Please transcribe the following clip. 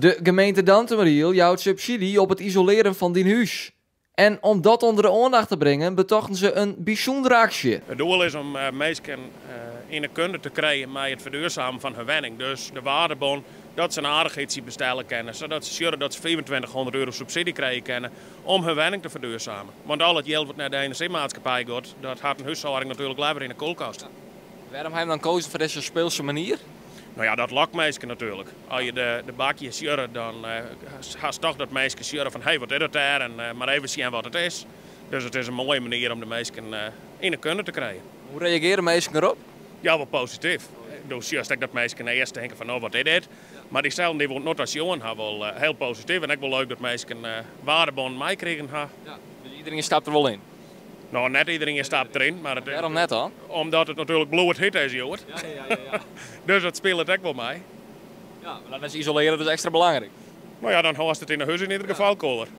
De gemeente Dantumadiel jout subsydzje op it isolearjen fan dyn hûs. En om dat ûnder de oandacht te bringen, betochten se in bysûndere aksje. It doel is om minsken yn 'e kunde te krijen mei it ferduorsumen fan har wenning. Dus de waardebon, dat se in aardichheidsje bestelle kinne, sadat se sjogge dat se €2500 subsydzje krije kinne om har wenning te ferduorsumen. Want al it jild wat nei de enerzjymaatskippij giet, dat hat in húshâlding natuerlik leaver yn de kuolkast. Wêrom ha jim dan keazen foar dizze speelse manier? No ja, dat lokt minsken natuerlik. As je de bakjes sjogge, dan hast toch dat minsken sjogge fan: hé, wat is dat dêr? En mar even sjen wat it is. Dus it is in moaie manier om de minsken yn 'e kunde te krijen. Hoe reagearje minsken derop? Ja, wol posityf. Do sjochst ek dat minsken earst tinke fan: no, wat is dit? Mar dyselde dy't wol noch sjoen ha, wol hiel posityf. En ek wol leuk dat minsken waardebonnen meikrigen ha. Ja, dus iderien stapt der wol yn? No, net iderien stapt deryn. Mar it, Wêrom net dan? Omdat it natuerlik bloedhjit is, hjoed. Dus dat spilet ek wol mei. Ja, mar dan is isolearje dus ekstra belangryk. No ja, dan hâldst it yn 'e hûs yn ieder gefal koeler.